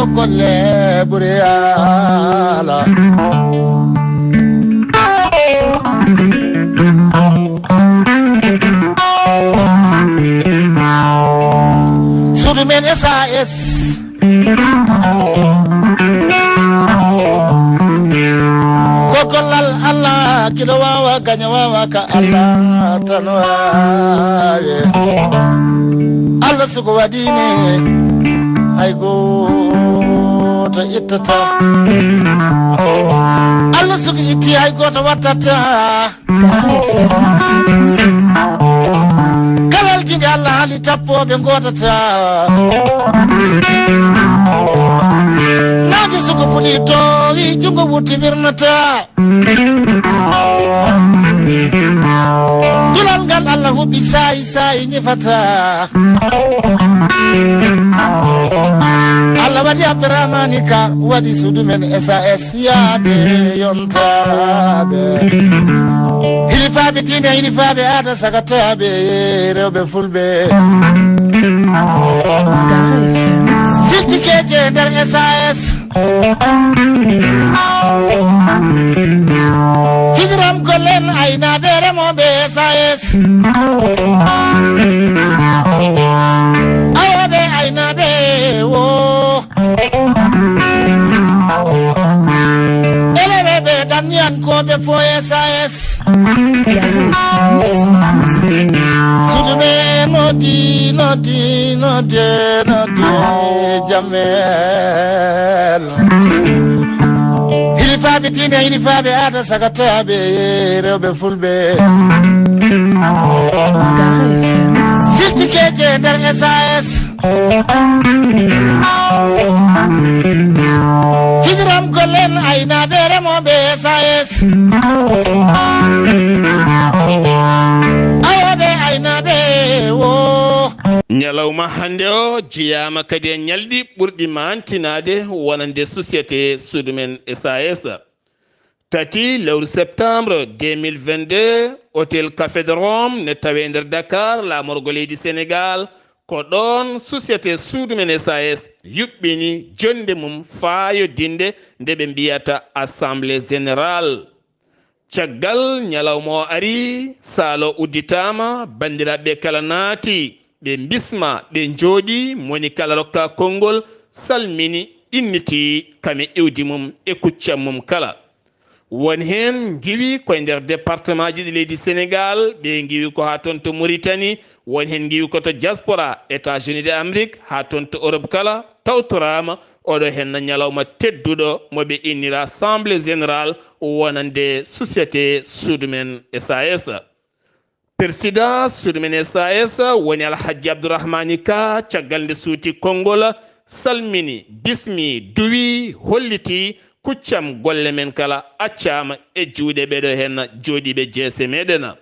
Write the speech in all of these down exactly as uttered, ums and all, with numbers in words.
Golle ɓuri ala. Suudu men S A S. Ko gollal Allah, kiɗo wawa gaña wawa ka Allah tan wawi. Allah suko waɗini, hay goto ittata. Allah suko itti, hay goto wattata. Kala altinde Allah haali tappoɓe godata. Naange suko fuli towi, jungo wutti wirnata. Dulal ngal Allah huɓɓi, saayi saayi ñifata. Allah waɗi Abdourahmani Ka, waɗi suudu men S A S yaade yontaɓe. Hilifaɓe diine, hilifaɓe aada, sagataɓe rewɓe fulɓe. Siltikeje nder S A S. Hijiram gollen aynaaɓe remooɓe S A S. Awooɓe aynaaɓe wo. Eleweɓe ɗanniyankooɓe fo S A S. Suudu men noddi, noddi, noddi, noddi, Jamel. Hilifaaɓe diine, hilifaaɓe aada, sagataaɓe rewɓe fulɓe. Siltikeje nder S A S. Hijiram gollen aynaaɓe remooɓe S A S. Awooɓe aynaaɓe wo. Ñalawma hannde o jeyaama kadi e ñalɗi ɓurɗi maantinaade wonande société suudu men S A S. Tati lewru septembre deux mille vingt-deux, hôtel Café de Rome ne tawee nder Dakar, laamorgo leydi Sénégal. Ko ɗoon société suudu men S A S yuɓɓini jonnde mum faayodinde nde ɓe mbiyata Assemblée Générale. Caggal ñalawma o ari, saal o udditaama, banndiraaɓe kala naati, ɓe mbisma, ɓe njooɗi, moni kala rokka konngol, salmini, inniti kam e iwdi mum e kuccam mum kala. Won heen ngiwi koye nder département ji ɗi leydi Sénégal, ɓe ngiwi ko haa toon to Mauritanie, won heen ngiwi ko to diaspora, États-Unis de Amérique, haa toon to Europe kala, tawtoraama oɗo heen ñalawma tedduɗo mo ɓe innira Assemblée Générale wonande société suudu men S A S. Persidaa suudu men S A S woni Alhajji Abdourahmani Ka, caggal nde suuti konngol, salmini, bismi, duwi, holliti kuccam golle men kala accaama e juuɗe ɓeɗo heen jooɗiiɓe jeese meɗen.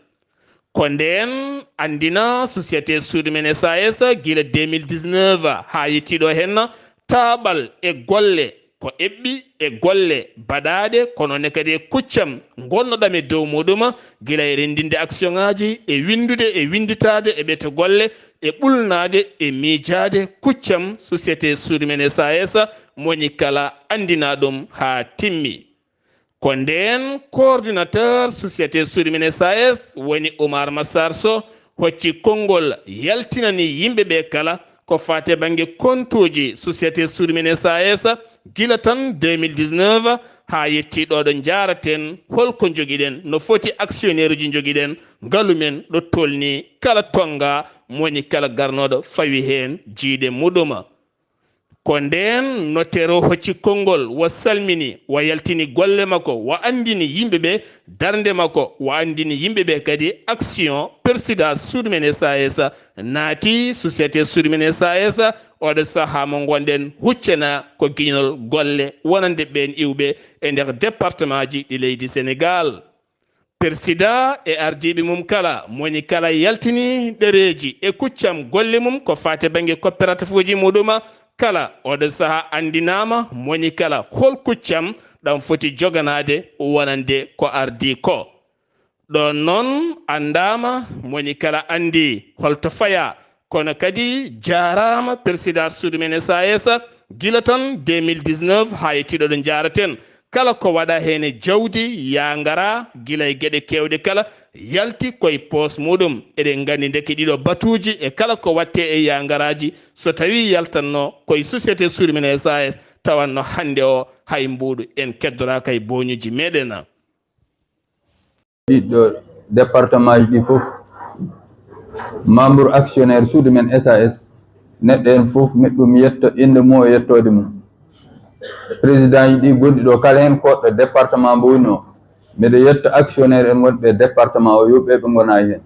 Ko ndeen anndina société suudu men S A S gila deux mille dix-neuf haa yettiɗo heen taaɓal e golle ko eɓɓi e golle baɗaaɗe, kono ne kadi e kuccam ngonnoɗam e dow muɗum, gila e renndinde action ŋaaji, e winndude e winnditaade e ɓete golle, e ɓulnaade e miijaade kuccam société suudu men S A S, moni kala anndina ɗum haa timmi. Ko ndeen coordinateur société suudu men S A S woni Oumar Massar Sow hocci konngol yaltinani yimɓe ɓe kala ko faati e bannge kontuuji société suudu men S A S gila tan deux mille dix-neuf haa yetti ɗo ɗo njaaraten holko njogiɗen, no foti actionnaire uji njogiɗen, ngalu men ɗo tolni kala tonnga moni kala garnoɗo fawi heen jiiɗe muɗum. Ko ndeen notaire o hocci konngol, wa salmini, wa yaltini golle makko, wa anndini yimɓe ɓe darnde makko, wa anndini yimɓe ɓe kadi action persidaa suudu men S A S naati, société suudu men S A S, oɗo sahaa mo ngonɗen huccana ko giñol golle wonande ɓeen iwɓe e nder département ji ɗi leydi Sénégal. Persidaa e ardiiɓe mum kala, moni kala yaltini ɗereeji e kuccam golle mum ko faati e bannge coopérative uji muɗum kala. Oɗo sahaa anndinaama moni kala hol kuccam ɗam foti joganaade wonande ko ardii ko. Ɗoon noon anndaama, moni kala anndi holto fayaa, kono kadi jaaraama persidaa suudu men S A S, Gila tan deux mille dix-neuf haa e tiiɗo ɗo njaaraten, kala ko waɗa heen e jawdi, yaa ngara, gila e geɗe keewɗe kala, yalti koye poos muɗum. Eɗen nganndi ndeke ɗiɗo batuuji e kala ko waɗte e yaa ngaraaji, so tawii yaltanno koye société suudu men S A S, tawanno hannde o hay mbuuɗu en keddoraaka e booñuuji meɗen. Ɓiɗɗo département ji ɗi fof, membre actionnaire suudu men S A S, neɗɗo en fof meɗɗum yetto innde mum e yettoode mum. Président ji ɗi gonɗi ɗo kala heen koɗɗo département mbo woni o, mbeɗa yetta actionnaire en wonɓe département o, yo ɓe ɓe ngona heen.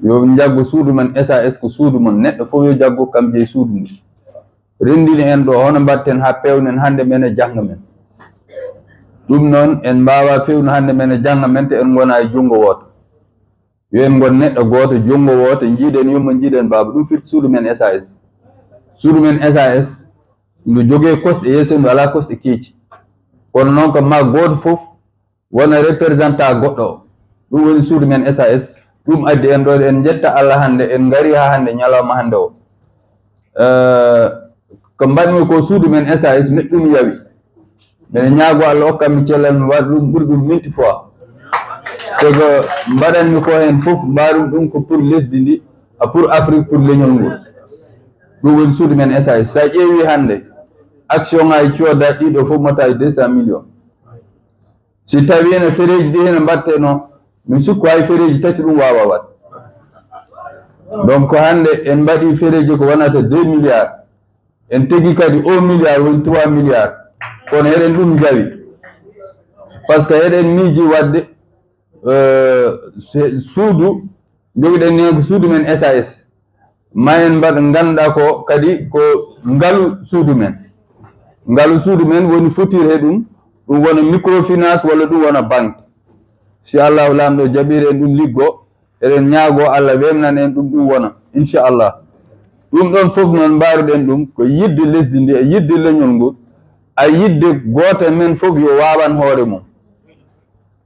Yo njaggu suudu men S A S ko suudu mum, neɗɗo fof yo jaggu kam jeyi suudu mum. Renndini en ɗo, hono mbaɗten haa peewnen hannde men e jannga men. Ɗum noon, en mbaawaa feewnu hannde men e jannga men te en ngona e junngo wooto. Yo en ngon neɗɗo gooto, junngo wooto, njiiɗen yumma, njiiɗen baaba. Ɗum firti suudu men S A S. Suudu men S A S, ndu jogee kosɗe yeeso, ndu alaa kosɗe keeci. Kono noon ko maa gooto fof wona représentant goɗɗo o. Ɗum woni suudu men S A S. Ɗum addi en ɗo, en njetta Allah hannde, en ngari haa hannde, ñalawma hannde o. Eh, ko mbaɗmi ko suudu men S A S, meɗɗum yawi. Mbeɗa ñaago Allah okkammi cellal mi waɗa ɗum ɓuri ɗum mille fois. Te ko mbaɗanmi ko heen fof, mbaɗum ɗum ko pour lesdi ndi, a pour Afrique, pour leñol ngol. Ɗum woni suudu men S A S. So a ƴeewi hannde, action ngaji cooda ɗiɗo fof mota e deux cent millions. Si tawi ene fereeji ɗi hene mbaɗteno, min sikku hay fereeji tati ɗum waawa waɗ. Donc hannde en mbaɗi fereeji ko wonata deux milliards. En tegi kadi un milliard woni trois milliards. Kono eɗen ɗum jawi. Par ce que eɗen miiji waɗde, euh, se-, suudu, jogiɗen heen ko suudu men S A S. Ma en mbaɗ ngannduɗaa ko kadi ko ngalu suudu men. Ngalu suudu men woni fotir he ɗum, ɗum wona microfinance walla ɗum wona banque. Si Allahu Laamɗo jaɓiri en ɗum liggo, eɗen ñaago Allah weemnan en ɗum, ɗum wona, inchallah. Ɗum ɗon fof noon mbaaruɗen ɗum ko yiɗde lesdi ndi, e yiɗde leñol ngol, a yiɗde gooto men fof yo waawan hoore mum.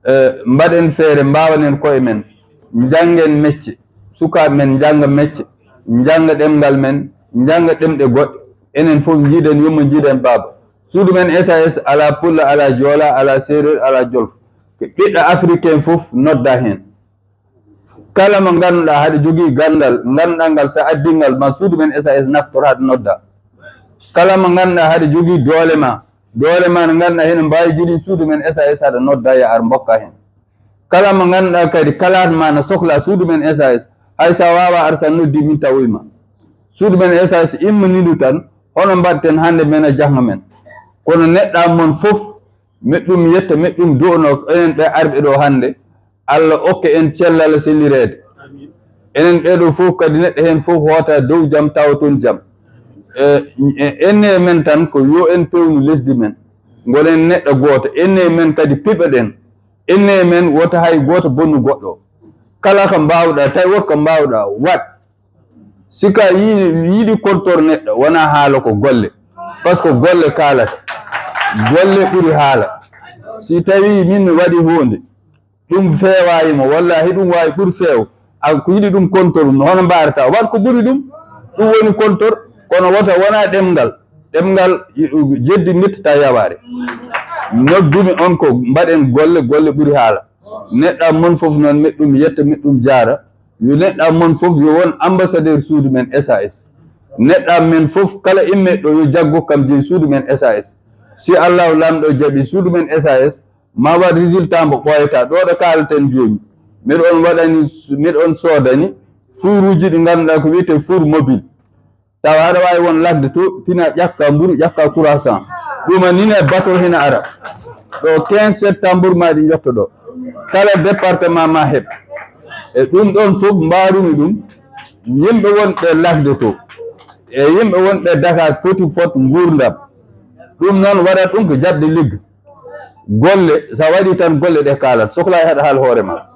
Eh, mbaɗen feere, mbaawanen koye men, njanngen mecce, sukaaɓe men njannga mecce, njannga ɗemngal men, njannga ɗemɗe goɗɗe, enen fof njiiɗen yumma, njiiɗen baaba. Suudu men S A S alaa Pullo, alaa Joola, alaa Seereer, alaa Jolof. Ko ɓiɗɗo Africain fof nodda heen. Kala mo ngannduɗaa haɗa jogii ganndal, ngannduɗaa ngal, so a addii ngal, ma suudu men S A S naftor haɗa nodda. Kala mo ngannduɗaa haɗa jogii doole ma, doole ma no ngannduɗaa hino mbaawi jibin suudu men S A S haɗa nodda ya ar mbokka heen. Kala mo ngannduɗaa kadi kalaat ma no sohla suudu men S A S, hay so a waawaa ar so a noddi min tawoy ma. Suudu men S A S immaniiɗo tan, hono mbaɗten hannde men e janngo men. Kono neɗɗa mon fof, meɗɗum yetta, meɗɗum du'ono enen ɓe arɓe ɗo hannde, Allah okke en cellal e sellireede. Enen ɓeɗo fof kadi neɗɗo heen fof hoota dow jam, tawa toon jam. E, e, enne men tan ko yo en pewnu lesdi men. Ngonen neɗɗo gooto. Enne men kadi piɓoɗen. Enne men wota hay gooto bonnu goɗɗo. Kala ko mbaawɗa, tawi wot ko mbaawɗa, waɗ. Si ka yi-, yiɗi kontor neɗɗo, wona haala ko golle. Par ce que golle kaalata. Golle ɓuri haala. Si tawi min mi waɗi huunde, ɗum feewayi mo, wallahi ɗum waawi ɓuri feew. A ko yiɗi ɗum kontor, hono mbaarata? Waɗ ko ɓuri ɗum. Ɗum woni kontor, kono wota wona ɗemngal. Ɗemngal, i-, jeddi ngittata yawaare. Noddumi on ko mbaɗen golle, golle ɓuri haala. Neɗɗa mon fof noon, meɗɗum yetta, meɗɗum jaara. Yo neɗɗa mon fof yo won ambassadeur suudu men S A S. Neɗɗa men fof kala immeɗo yo jaggo kam jeyi suudu men S A S. Si Allahu Laamɗo jaɓi suudu men S A S, ma waɗ résultat mbo ɓooyata. Ɗo ɗo kaalaten jooni, miɗo on waɗani, miɗo on soodani fuuruuji ɗi ngannduɗaa ko wiyetee fuur mobile. Tawa aɗa waawi won ladde to, pina ƴakka mburu, ƴakka trois cents. Ɗuma nine bateau hina ara. Ɗo quinze septembre ma ɗi njotto ɗo. Kala département ma heɓ. E ɗum ɗon fof mbaarumi ɗum. Yimɓe wonɓe ladde to, e yimɓe wonɓe Dakar poti fot nguurndam. Ɗum noon waɗat ɗum ko jaɓde liggo. Golle, so a waɗi tan golle ɗe kaalat, sohlaa haɗa haal hoore ma.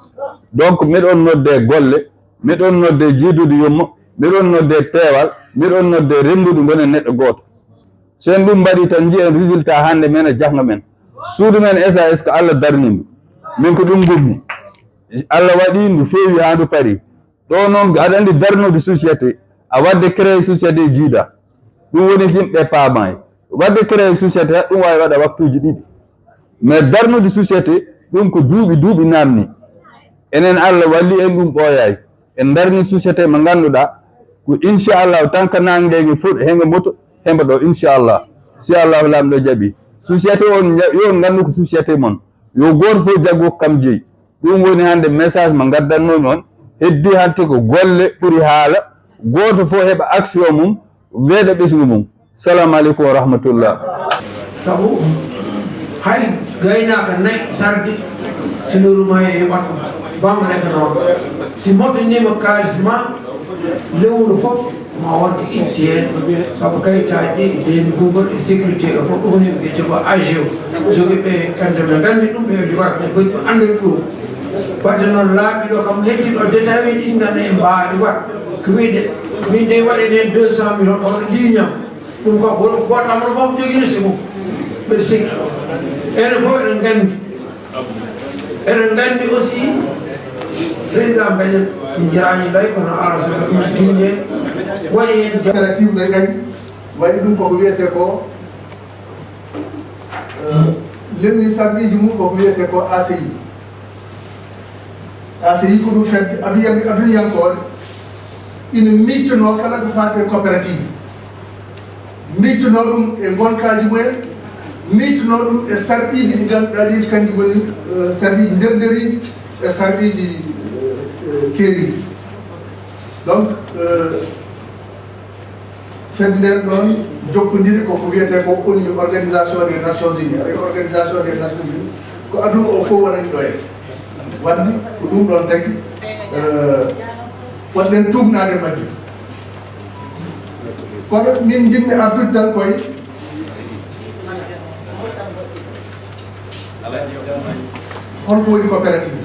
Donc, miɗo on nodde golle, miɗo on nodde jiidude yumma, miɗo on nodde peewal, miɗo on nodde renndude, ngonen neɗɗo gooto. So en ɗum mbaɗi tan, njiyen résultat hannde men e janngo men. Suudu men S A S ko Allah darni ndu. Min ko ɗum ngummi. Allah waɗi ndu feewi haa ndu parii. Ɗo noon, aɗa anndi darnude société, a waɗde créer société jiida. Ɗum woni yimɓe paamaay. Waɗde créer société, ɗum waawi waɗa waktuuji ɗiɗi. Mais darnude société, ɗum ko duuɓi, duuɓi naamni. Enen, Allah walli en, ɗum ɓooyaay. En darni société mo ngannduɗaa ko, inchallahu, tan ko naange nge fof, he nge moto, he mba ɗo, inchallah. Si Allahu Laamɗo jaɓi. Société on, yo on nganndu ko société mon. Yo gooto fof jaggu kam jeyi. Ɗum woni hannde message mo ngaddannomi on. Heddi hannde ko golle ɓuri haala. Gooto fof heɓa action mum, weeɗa ɓesngu mum. Salamu aleykum wa rahmatullah. Sabu hay gaynaaka nayi sarde, si loruma e yoɓat banque rek noon. Si moƴƴinima kaalis ma, lewru fof ma wonde itti heen. Sabu kayitaaji ɗi, deeni Google e sécurité o fof, ɗum woni ɓe jogo agio. Jogi ɓe kante ɓe nganndi ɗum, ɓe jogata ɓe boni ɓe annda ɗum. Wadde noon laabi ɗo kam heddi ɗo détail ɗi ngannda en mbaawi waɗ. Ko wiyde min de waɗen heen deux cent mille on liiñam. Ɗum ko goɗɗo amno fof jogino sibu. Mbeɗa sikki enen fof eɗen nganndi. Eɗen nganndi aussi président Mbaye, min njaani lay kono ala sago ɗum tinde waɗi heen. Coopérative ɗe kadi waɗi ɗum koko wiyetee ko, lenni sarɗiiji mum koko wiyetee ko A C I. A C I ko ɗum fedde aduyandi aduniyankoore, ina miijtonoo kala ko faati e coopérative. Miijtonoo ɗum e ngonkaaji mumen, miijtonoo ɗum e sarɗiiji ɗi ngannduɗaa ɗii, kanji ngoni sarɗiiji nder nderiiji e sarɗiiji keeriiji. Donc, fedde nden ɗoon jokkondiri koko wiyetee ko ONU, organisation des nations unies. Ari organisation des nations unies ko aduna o fof wonani ɗo e waddi ko ɗum ɗoon tagi waɗɗen tuugnaade majjum. Kono min njiɗmi artude tan koye holko woni coopérative.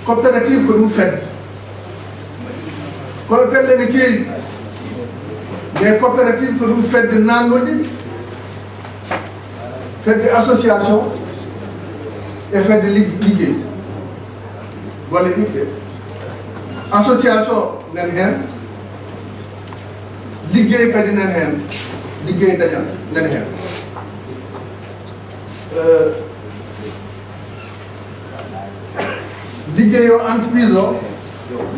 Coopérative ko ɗum fedde. Kono pelle ne keewi. Mais coopérative ko ɗum fedde naatnonde, fedde association e fedde liggey. Golle ɗiɗi ɗe. Association nan heen, liggey kadi nan heen, liggey dañal nan heen. Liggey o entreprise o,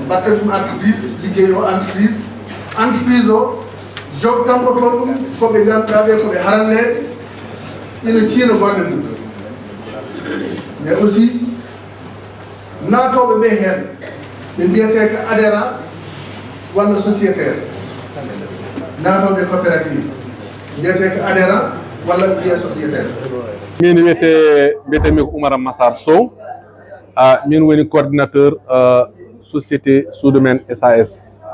mbatten ɗum entreprise, liggey o entreprise. Entreprise o jogtankoto ɗum ko ɓe ngannduɗaa ɓe ko ɓe haralleeɓe, ina ciina golle mum. Mais aussi naatooɓe ɓe heen ɓe mbiyetee ko adhérent walla sociétaire. Naatooɓe coopérative mbiyetee ko adhérent walla mbiye sociétaire. Min wiyetee, mbiyetee mi ko Oumar Massar Sow. Ah, min woni coordinateur société Soudoumène S A S.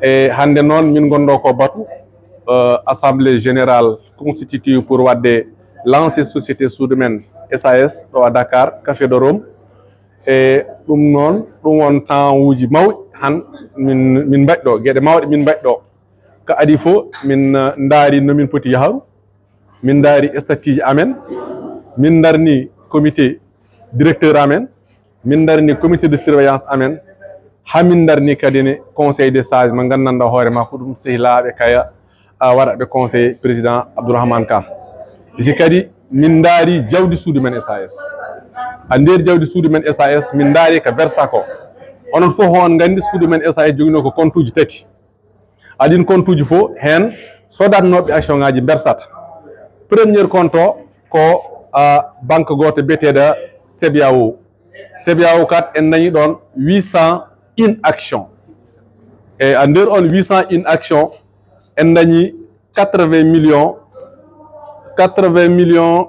E hannde noon min ngonɗo ko batu assemblée générale constitutive pour waɗde lancer société Soudoumène S A S ɗo à Dakar, Café de Rome. E ɗum noon, ɗum won temps uji mawɗi han min min mbaɗi ɗo, geɗe mawɗe min mbaɗi ɗo. Ko adi fof min ndaari no min poti yaharu, min ndaari statut ji amen, min ndarni comité directeur amen, min ndarni comité de surveillance amen, haa min ndarni kadi ne conseil des sages mo nganndanɗaa hoore maa ko ɗum sehilaaɓe kaya a waɗaɓe conseil président Abdourahmane Ka. Si kadi min ndaari jawdi Soudoumène S A S. A nder jawdi Soudoumène S A S min ndaari ko versa ko. Onon fof on nganndi Soudoumène S A S joginoo ko compte uji tati. Adin compte uji fof heen sodatnooɓe action ngaji mbersata. Premier compte o ko banque gooto biyeteeɗo C B A O. C B A O kat en dañi ɗoon huit cent une action. E a nder on huit cent une action en dañi quatre-vingts millions, quatre-vingts millions,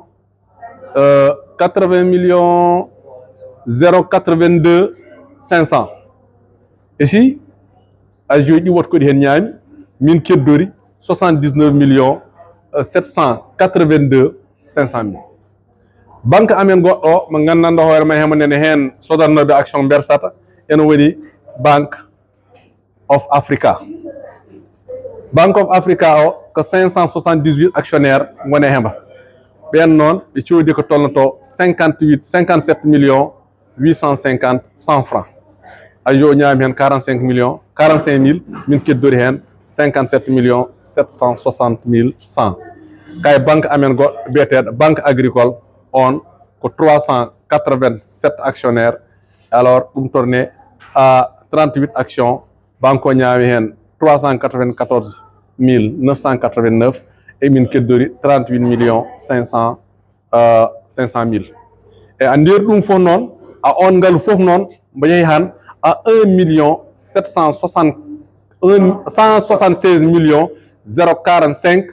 euh, quatre-vingts millions zéro quatre-vingt-deux cinq cents. E si a joyi ɗi woto koɗi heen ñaami, min keddori soixante-dix-neuf millions sept cent quatre-vingt-deux cinq cent mille. Banque amen goɗɗo mo nganndanɗo hoore ma hemo nene heen sodatnooɓe action mbersata, ene woni Banque of Africa. Banque of Africa o ko cinq cent soixante-dix-huit actionnaire ngone hemba. Ɓeen noon ɓe coodi ko tolnoto cinquante-huit, cinquante-sept millions huit cent cinquante cent francs. A yo ñaami heen quarante-cinq millions, quarante-cinq mille, min keddori heen cinquante-sept millions sept cent soixante mille cent. Kay banque amen goɗɗo biyeteeɗo Banque Agricole, on ko trois cent quatre-vingt-sept actionnaires. Alors ɗum tourne à trente-huit actions. Banque o ñaami heen trois cent quatre-vingt-quatorze mille neuf cent quatre-vingt-neuf, e min keddori trente-huit millions cinq cents, euh, cinq cent mille. E a nder ɗum fof noon, a on ngalu fof noon, mbo yehi han à un million sept cent soixante, un, cent soixante-seize millions zéro quarante-cinq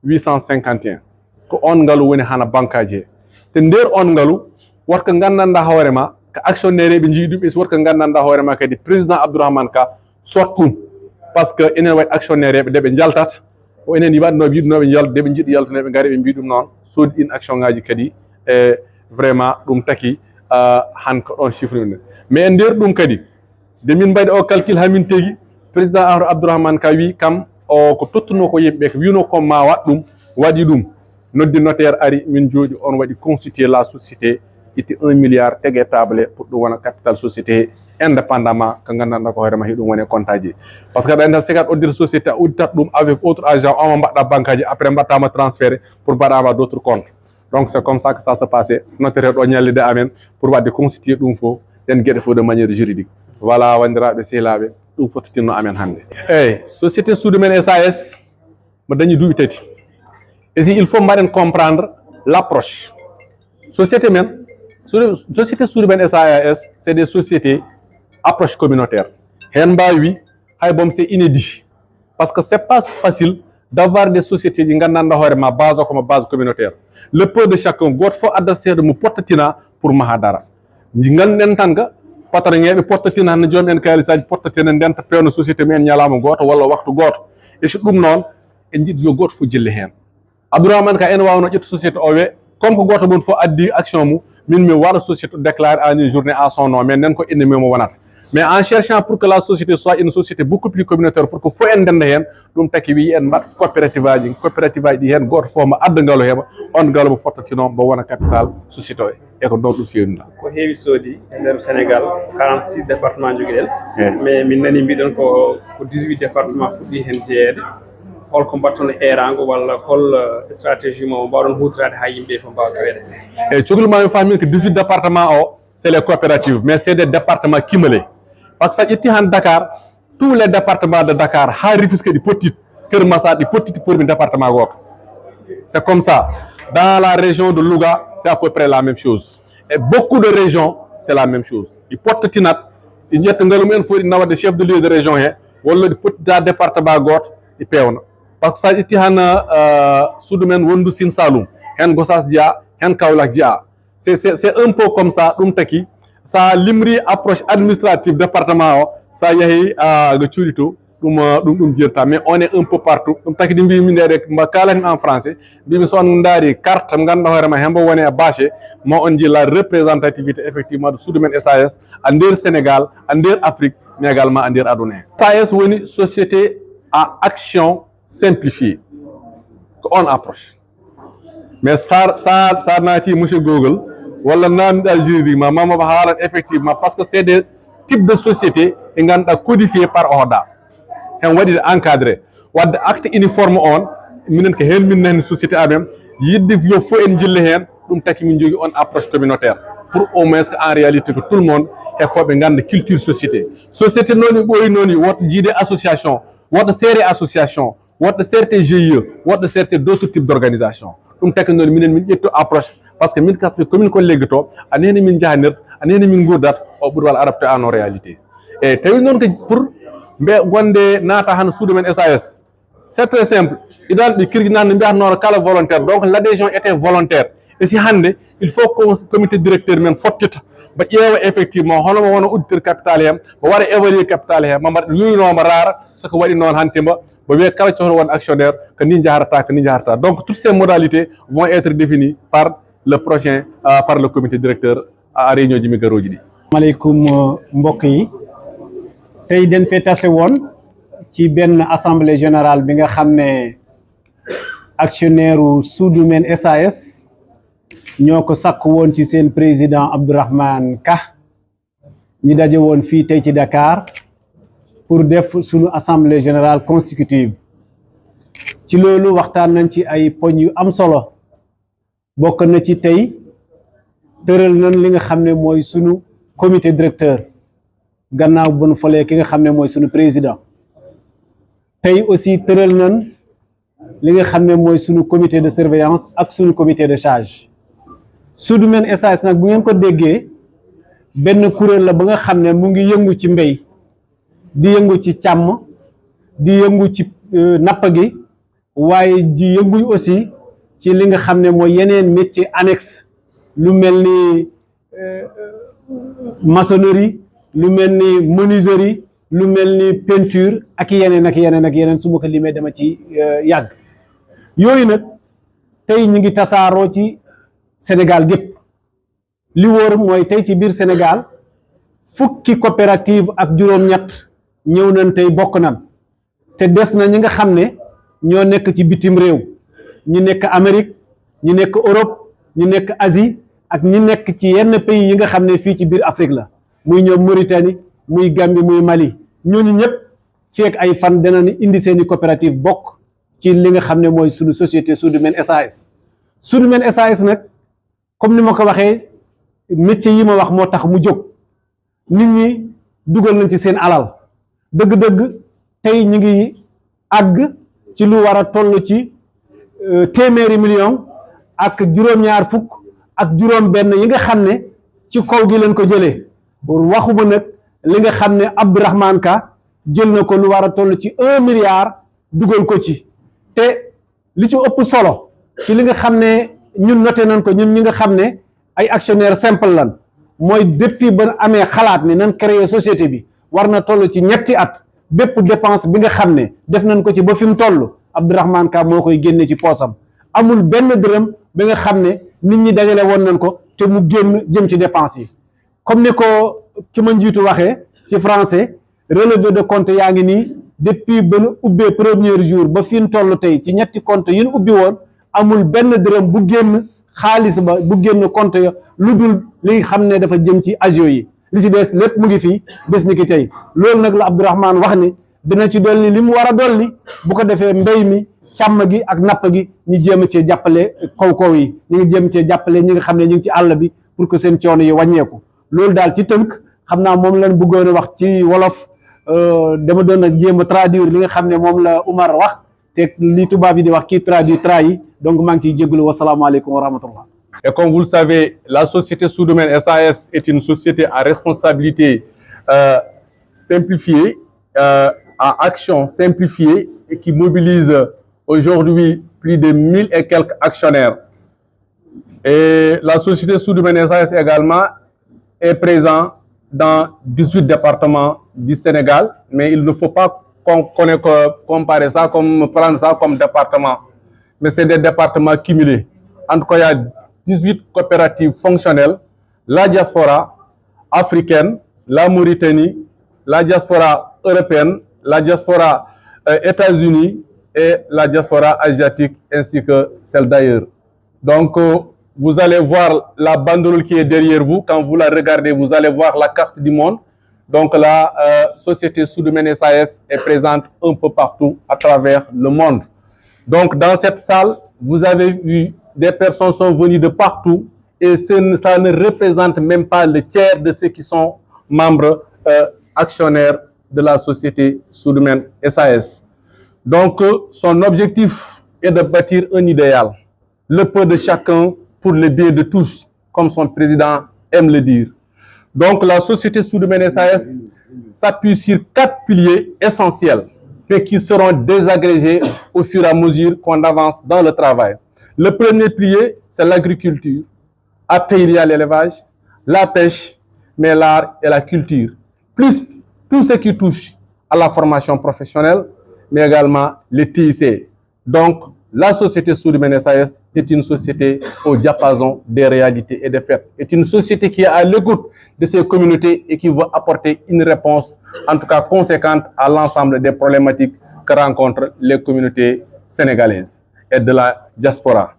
huit cent cinquante et un. Ko on ngalu woni hana bankaji he. Te nder on ngalu, woto ko nganndanɗaa hoore ma, ko actionnaire ɓe njii ɗum, e so woto ko nganndanɗaa hoore ma kadi, président Abdourahmane Ka sot ɗum. Parce que enen waɗi actionnaire ɓe, nde ɓe njaltata, o enen waɗno yiɗnooɓe yal-, nde ɓe njiɗi yaltude, ɓe ngari ɓe mbii ɗum noon, soodi ɗin action ngaji kadi, e vraiment ɗum taki, ah, han ko ɗon chiffre woni. Mais e nder ɗum kadi, nde min mbaɗi o calcul, hamin tigi, président Amadou Abdourahmane Ka wi kam, o ko tottuno ko yimɓe, ko wino ko ma waɗ ɗum, waɗi ɗum. Noddi notaire ari, min jooɗi, on waɗi constituer la société, itti un milliard, tege table pour ɗum wona capital société, indépendamment ko nganndanɗaa ko hoore ma hiɗum woni e compte aji. Parce que aɗa anndi, sikat audit société, a auditat ɗum avec autre agent, o ma mbaɗɗa banque aji, après mbaɗtama transféré pour mbaɗama d'autres comptes. Donc c'est comme ça que ça se passe. Notaire ɗo ñallide amen pour waɗde constituer ɗum fof, ɗen geɗe fof de manière juridique. Voilà, wanndiraaɓe, sehilaaɓe, ɗum fof tinno amen hannde. Eyyi, société Suudu Men S A S, mo dañi duuɓi tati. Et si il faut mbaɗen comprendre l'approche. Société men, Suudu-, société Suudu Men S A S, c'est des sociétés approche communautaire. Heen mbaawi wi, hay boom c'est inédit. Parce que c'est pas facile d'avoir des sociétés ɗi nganndanɗaa hoore ma base o ko ma base communautaire. Le peu de chacun, gooto fof adda seeɗa mo pottatina pour maha dara. Ndi ngannduɗen tan ka patron ŋeeɓe pottatina, hannde joom en kaalisaji pottatina, ndenta peewna société mumen ñalawma gooto walla waktu gooto. E so ɗum noon, en njiɗi yo gooto fof jille heen. Abdourahmane Ka ene waawno ƴettu société o, we, comme ko gooto mon fof addi action mum, min mi waɗa société déclaré en une journée à son nom, mais nden ko inde mum o wonata. Mais en cherchant pour que la société soit une société beaucoup plus communautaire, pour que fof en ndenda heen, ɗum taki wi en mbaɗ coopérative aji, coopérative aji ɗi heen gooto fof mo adda ngalu he ma, on ngalu mo fottatino mbo wona capital société o, e ko ɗon ɗum feewni. Ko heewi soodi e nder Sénégal, quarante-six département njogiɗen. Eh. Mais min nani mbiɗon ko, ko dix-huit département fuɗɗi heen jeyeede. Holko mbaɗton e eeraango walla hol, eh, stratégie mo mbawɗon huutoraade haa yimɓe fof mbaawa taweede? Eyyi, cukalel ma, mi faami ko dix-huit département o, c'est les coopératives, mais c'est des départements cumulés. Parce que so a ƴetti han Dakar, tous les départements de Dakar, haa Rufisque ɗi pottit, Keur Massar ɗi pottit pour mi département gooto. C'est comme ça. Dans la région de Louga, c'est à peu près la même chose. Et beaucoup de régions, c'est la même chose. Ɗi pottatinat, ɗi ƴetta ngalu mumen fof, ɗi nawa de chef de lieu de région he, walla ɗi pottita département gooto, ɗi peewna. Parce que so a ƴetti han, euh, suudu men wondu Sine Saloum, heen Gossas jeyaa, heen Kaolack jeyaa. C'est, c'est, c'est un peu comme ça, ɗum taki, so a limri approche administrative département o, so a yehi, ah, ga cuuɗi to, ɗum, ah, ɗum, ɗum jirta. Mais on est un peu partout. Ɗum taki ɗi mbii min nde mba kaalani en français, mbimi so on ndaari carte, ngannduɗaa hoore ma hembo woni e bâche, ma on nji la représentativité effectivement de suudu men S A S, à nder Sénégal, à nder Afrique, mais également à nder aduna he. S A S woni société à action simplifiée. Ko on approche. Mais sa, sa, sa naati monsieur Google, walla naamnɗa juridiquement, ma, ma haalan effectivement, parce que c'est des types de sociétés ɗe ngannduɗaa codifiées par OHADA. Heen waɗi encadré. Wadde acte uniforme on, minen ko heen min nani société amen, yiɗde yo fof en jille heen, ɗum taki min jogii on approche communautaire. Pour au moins que en réalité que tout le monde, e ko ɓe ngannda culture société. Société noon, ɓooyi noon, woto jiide association, woto seere association, woɗɗo C R T G I E, woɗɗo C R T d'autres types d'organisation. Ɗum taki noon minen min ƴettu approche, parce que min kasɓe komin ko leggato, a nehni min njahanirta, a nehni min ngurdat, o ɓuri wal arabte en réalité. E tawi noon ko pour mbe wonde naata han suudu men S A S. C'est très simple. Idan ɓe kirjinande mbiyatnoo kala volontaire. Donc l'adhésion était volontaire. E si hannde, il faut que comité directeur men fottita, mba ƴeewa effectivement hono mo wona auditeur capital he, mba waɗa évaluer capital he, mba mbaɗa yuynooma raara, so ko waɗi noon hannde mba, mba wiya kala cohlo won actionnaire, ko ni njaharata, ko ni njaharata. Donc toutes ces modalités vont être définies par le prochain, euh, par le comité directeur, euh, à réunion ji mi garooji ɗi. Maaleykum, euh, mbokk yi. Tey dañ fee tase woon ci benn assemblée générale bi nga xam ne actionnaire u Suudu Men S A S ñoo ko sakk woon ci seen président Abdourahmane Ka. Ñi daje woon fii tey ci Dakar, pour def sunu assemblée générale constitutive. Ci loolu, waxtaan nañ ci ay poñ yu am solo. Bokk na ci tey tëral nañ li nga xam ne mooy sunu comité directeur, gannaaw bu nu falee ki nga xam ne mooy sunu président. Tey aussi tëral nañ li nga xam ne mooy sunu comité de surveillance ak sunu comité de charge. Sud Men S A S nag, bu ngeen ko déggee, benn kuréel la ba nga xam ne mu ngi yëngu ci mbéy, di yëngu ci càmm, di yëngu ci euh, napp gi, waaye di yëngu aussi ci li nga xam ne mooy yeneen métier annexe, lu mel ni euh, maçonnerie, lu mel ni menuiserie, lu mel ni peinture, ak yeneen ak yeneen ak yeneen. Su ma ko limee, dama ci euh, yàgg. Yooyu nag, tey ñu ngi tasaaroo ci Sénégal gépp. Li wóor mooy tey ci biir Sénégal, fukki coopérative ak juróom-ñett ñëw nañ tey, bokk nañ. Te des na ñi nga xam ne ñoo nekk ci bitim réew, ñi nekk Amérique, ñi nekk Europe, ñi nekk Asie, ak ñi nekk ci yenn pays yi nga xam ne fii ci biir Afrique la, muy ñoom Mauritanie, muy Gambie, muy Mali. Ñooñu ñëpp, fii ak ay fan, danañ indi seeni coopérative, bokk ci li nga xam ne mooy sunu société Sud Men S A S. Sud Men S A S nag, comme ni ma ko waxee, métier yi ma wax moo tax mu jóg. Nit ñi dugal nañ ci seen alal. Dëgg-dëgg, tey ñu ngi àgg ci lu war a toll ci euh, téeméeri million ak juróom-ñaar fukk ak juróom-benn yi nga xam ne ci kaw gi lañ ko jëlee. Waxuma nag li nga xam ne Abdourahmane Ka jël na ko, lu war a toll ci un milliard, dugal ko ci. Te li ci ëpp solo ci li nga xam ne ñun noté nañ ko, ñun ñi nga xam ne ay actionnaire simple lan, mooy depuis ba amee xalaat ne nan créer société bi, war na toll ci ñetti at, bépp dépense bi nga xam ne def nañ ko ci ba fi mu toll, Abdourahmane Ka moo koy génne ci poosam. Amul benn dërëm bi nga xam ne nit ñi dajale woon nañ ko te mu génn jëm ci dépense yi. Comme ni ko ki ma njiitu waxee ci français, relevé de compte yaa ngi nii, depuis ba nu ubbee premier jour ba fi ñu toll tey, ci ñetti compte yi ñu ubbi woon, amul benn dërëm bu génn xaalis ba, bu génn compte ya, lu dul li xam ne dafa jëm ci agio yi. Li ci des lépp mu ngi fii bés ni ki tey. Loolu nag la Abdourahmane wax ni dina ci dolli li mu war a dolli. Bu ko defee, mbéy mi, càmm gi ak napp gi, ñu jéem a cee jàppale kaw kaw yi, ñu ngi jéem cee jàppale ñi nga xam ne ñu ngi ci àll bi, pour que seen coono yi wàññeeku. Loolu daal, ci tënk, xam naa moom lañ bëggoon a wax ci wolof. Euh, dama doon nag jéem a traduire li nga xam ne moom la Umar wax, te li tubaab yi di wax, qui traduit trahit. Donc maa ngi ciy jégalu. Wasalaamaaleykum wa rahmatullah. Et comme vous le savez, la société Sud Men S A S est une société à responsabilité euh, simplifiée, euh, à action simplifiée, et qui mobilise aujourd'hui plus de mille et quelques actionnaires. Et la société Sud Men S A S également est présente dans dix-huit départements du Sénégal, mais il ne faut pas qu'on qu'on ait que comparer ça comme, prendre ça comme département, mais c'est des départements cumulés. En tout cas, il y a dix-huit coopératives fonctionnelles, la diaspora africaine, la Mauritanie, la diaspora européenne, la diaspora euh, États-Unis et la diaspora asiatique, ainsi que celle d'ailleurs. Donc, euh, vous allez voir la banderole qui est derrière vous. Quand vous la regardez, vous allez voir la carte du monde. Donc, la euh, société Sud Men S A S est présente un peu partout à travers le monde. Donc, dans cette salle, vous avez vu, des personnes sont venues de partout, et ce, ça ne représente même pas le tiers de ceux qui sont membres euh, actionnaires de la société Sud Men S A S. Donc, euh, son objectif est de bâtir un idéal, le peu de chacun pour le bien de tous, comme son président aime le dire. Donc, la société Sud Men S A S s'appuie sur quatre piliers essentiels, mais qui seront désagrégés au fur et à mesure qu'on avance dans le travail. Le premier pilier, c'est l'agriculture. Après, il y a l'élevage, la pêche, mais l'art et la culture. Plus tout ce qui touche à la formation professionnelle, mais également les T I C. Donc, la société Sud Men S A S est une société au diapason des réalités et des faits. Est une société qui est à l'écoute de ces communautés et qui veut apporter une réponse, en tout cas conséquente, à l'ensemble des problématiques que rencontrent les communautés sénégalaises et de la diaspora.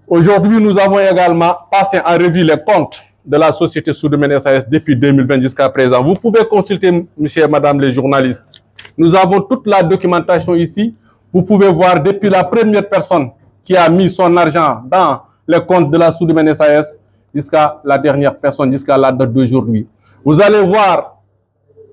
Aujourd'hui, nous avons également passé en revue les comptes de la société Soudoumen S A S depuis deux mille vingt jusqu'à présent. Vous pouvez consulter, monsieur et madame les journalistes. Nous avons toute la documentation ici. Vous pouvez voir depuis la première personne qui a mis son argent dans les comptes de la Soudoumen S A S jusqu'à la dernière personne, jusqu'à la date d'aujourd'hui. Vous allez voir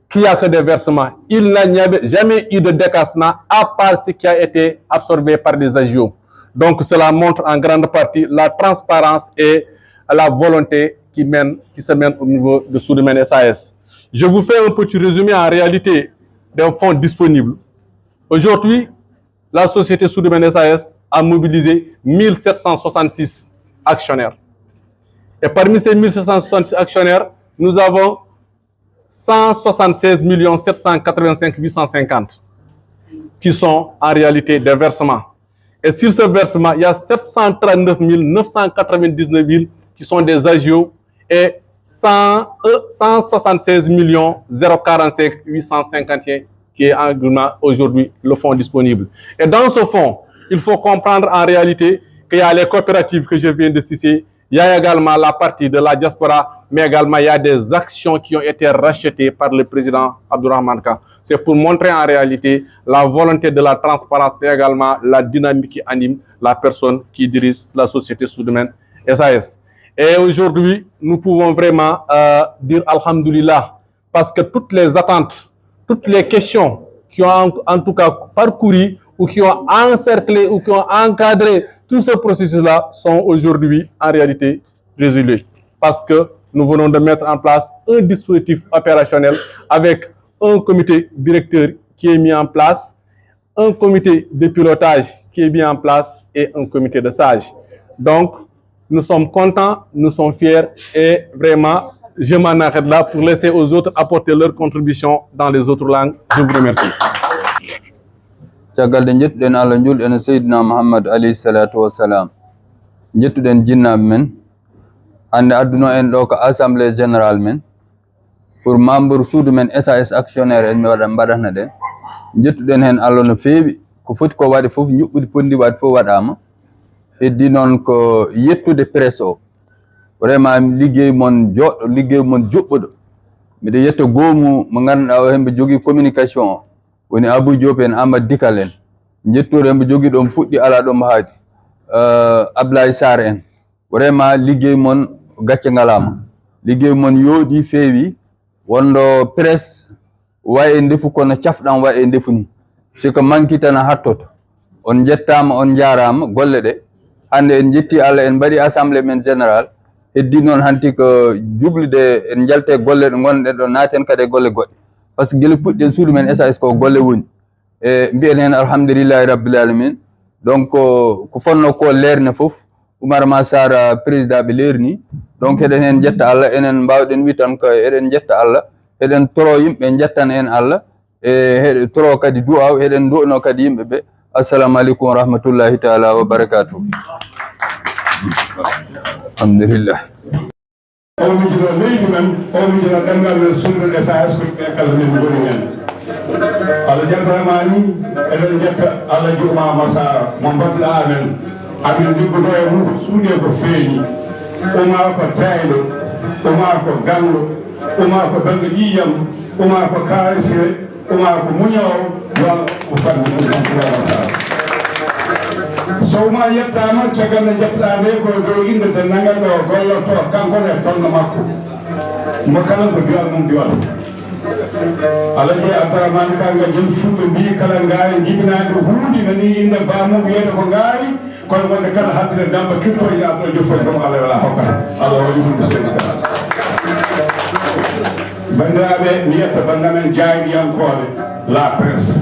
qu'il n'y a que des versements. Il n'a jamais eu de décaissement à part ce qui a été absorbé par des agios. Donc cela montre en grande partie la transparence et la volonté qui mène, qui se mène au niveau de Soudoumen S A S. Je vous fais un petit résumé en réalité des fonds disponibles. Aujourd'hui, la société Soudoumen S A S a mobilisé mille sept cent soixante-six actionnaires. Et parmi ces mille sept cent soixante-six actionnaires, nous avons cent soixante-seize millions sept cent quatre-vingt-cinq huit cent cinquante qui sont en réalité des versements. Et sur ce versement, il y a sept cent trente-neuf mille neuf cent quatre-vingt-dix-neuf qui sont des agios et cent, euh, cent soixante-seize millions zéro quarante-cinq huit cent cinquante et un qui est en, aujourd'hui le fonds disponible. Et dans ce fonds, il faut comprendre en réalité qu'il y a les coopératives que je viens de citer, il y a également la partie de la diaspora, mais également il y a des actions qui ont été rachetées par le président Abdourahmane Ka. C'est pour montrer en réalité la volonté de la transparence, mais également la dynamique qui anime la personne qui dirige la société Soudoumen S A S. Et aujourd'hui, nous pouvons vraiment euh, dire Alhamdulillah, parce que toutes les attentes, toutes les questions qui ont en, en tout cas parcouru ou qui ont encerclé ou qui ont encadré tout ce processus-là sont aujourd'hui en réalité résolu parce que nous venons de mettre en place un dispositif opérationnel avec un comité directeur qui est mis en place, un comité de pilotage qui est mis en place et un comité de sages. Donc, nous sommes contents, nous sommes fiers et vraiment, je m'en arrête là pour laisser aux autres apporter leur contribution dans les autres langues. Je vous remercie. Caggal nde njettuɗen Allah, njuulɗen e Seydina Muhammad alayhi salatu wassalam. Njettuɗen jinnaaɓe men. Hannde adduno en ɗo ko assemblée générale men pour membre suudu men S A S actionnaire en mi waɗa mbaɗatna ɗen. Njettuɗen heen Allah no feewi. Ko foti ko waɗe fof, njuɓɓudi ponndi waɗ fof waɗaama. Heddi noon ko yettude presse o. Vraiment liggey mon jooɗɗo, liggey mon juɓɓuɗo. Miɗo yetta goomu mo ngannduɗaa o hemɓe jogii communication o. Woni Abou Diop en, Amadou Dikal en. Njettude hemɓe jogii ɗoon fuɗɗi alaa ɗoon haaji. Euh, Ablaye Sarr en. Vraiment liggey mon gacce ngalaama. Liggey mon yooɗi feewi. Wonɗo presse wayi e ndefu kono cafɗan wayi e ndefu ni. Si ko manki tan a hattoto. On njettaama, on njaaraama golle ɗe. Hannde en njetti Allah, en mbaɗi assemblée men générale. Heddi noon hanti ko jublude en njalte golle ɗe ngonɗen ɗo, naaten kadi e golle goɗɗe. Par ce que gila puɗɗen suudu men S A S ko golle woni. E mbiyen heen alhamdulillahi rabbil alamin. Donc ko, ko fonno ko leerne fof, Oumar Massar président ɓe leerni. Donc eɗen heen njetta Allah, enen mbaawɗen wi tan ko eɗen njetta Allah, eɗen toro yimɓe njettana en Allah, e heɗe toro kadi du'aaw, eɗen du'ano kadi yimɓe ɓe. Assalamu aleykum wa rahmatullahi taala wa barakatuh. Alhamdulillah. O mijino leydi men, o mijino ɗemngal men, suudu men, S A S ko yimɓe kala min ngoni heen. Allah jarnama ni, eɗen njetta Allah juuma mo Saara mo mbaɗɗa amen. Amin liggodo e mum ko suuɗe ko feeñi. Uma ko teeyɗo, uma ko ganndo, uma ko belɗo ƴiiƴam, uma ko kaarisire, uma ko muñoowo, yo Allah ko fadde ɗum tan ko Allah Saara. Sow ma yettaama, caggal nde njettoɗaa nde ko e dow innde denndangal ɓe o gollotoo, kanko ne e tolno makko. Mo kala ko diwal mum diwata. Alhaji Abdourahmane Ka, nga jom fulɓe mbii kala ngaari jibinaande huundi nani innde baamum wiyata ko ngaari, kono wonde kala haddere damba kirtoji abdo joffol ɗum Allah wala hokkata. Allah waɗi ɗum ko seydi kala. Banndiraaɓe, mi yetta banndamen jaagiyankooɓe la presse.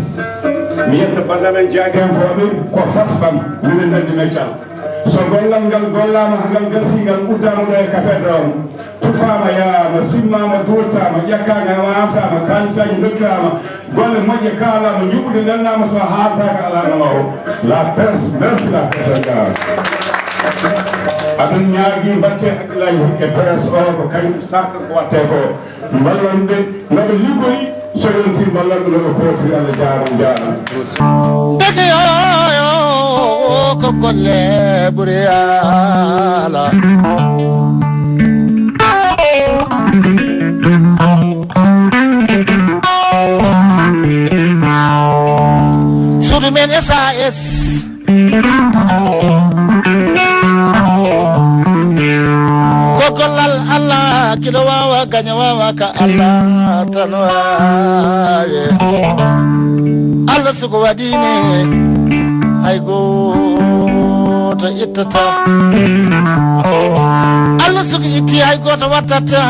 Mi yetta banndamen jaagiyankooɓe ko fasɓam minen nandi meccal. So gollal ngal gollaama haa ngal gasii, ngal uddaama ɗo e kafeedre on, tufaama, yaama, simmaama, duwotaama, ƴakkaama, waamtaama, kaalisaaji ndokkiraama, golle moƴƴe kaalaama, njuɓɓudi lelnaama, so haaltaaka alaa nawaawo. La presse, merci la presse, on jaaraama. Aɗen ñaagii mbaɗtee hakkillaaji e presse o, ko kañum sahtata ko waɗtee ko. Mballon ɓe no ɓe liggoyi, so yontii mballon ɓe no ɓe kootiri. Allah jaaraama, jaaraama. Ndeke yo ko golle ɓuri ala. Kiɗo wawa gaña wawa ka Allah tan wawe. Allah suko waɗini hay goto ittata. Allah suko itti hay goto wattata.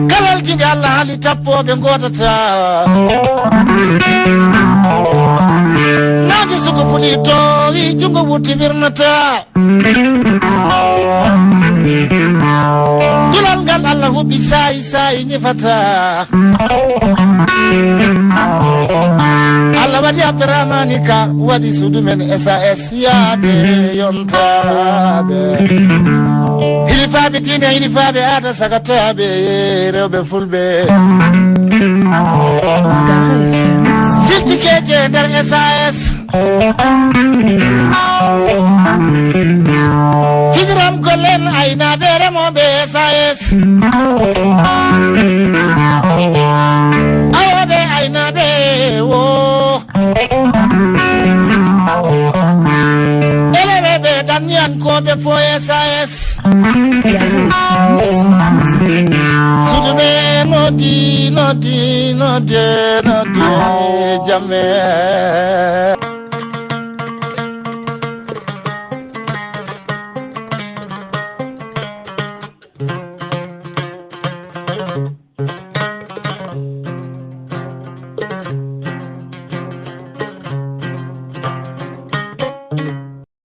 Kalal tigi Allah hali tappoɓe godata. Naji suko fuli towi jungo wuti wirnata. Dulal ngal Allah huɓɓi saayi saayi ñifata. Allah waɗi Abdourahmani Ka, waɗi suudu men S A S yaade yontaɓe. Hilifaɓe diine, hilifaɓe aada, sagataɓe rewɓe fulɓe. Siltikeje nder S A S. Fijram gollen aynaaɓe remooɓe S A S. Awooɓe aynaaɓe wo. Eleweɓe ɗanniyankooɓe fo S A S. Suudu men noddi, noddi, noddi, noddi, jamme.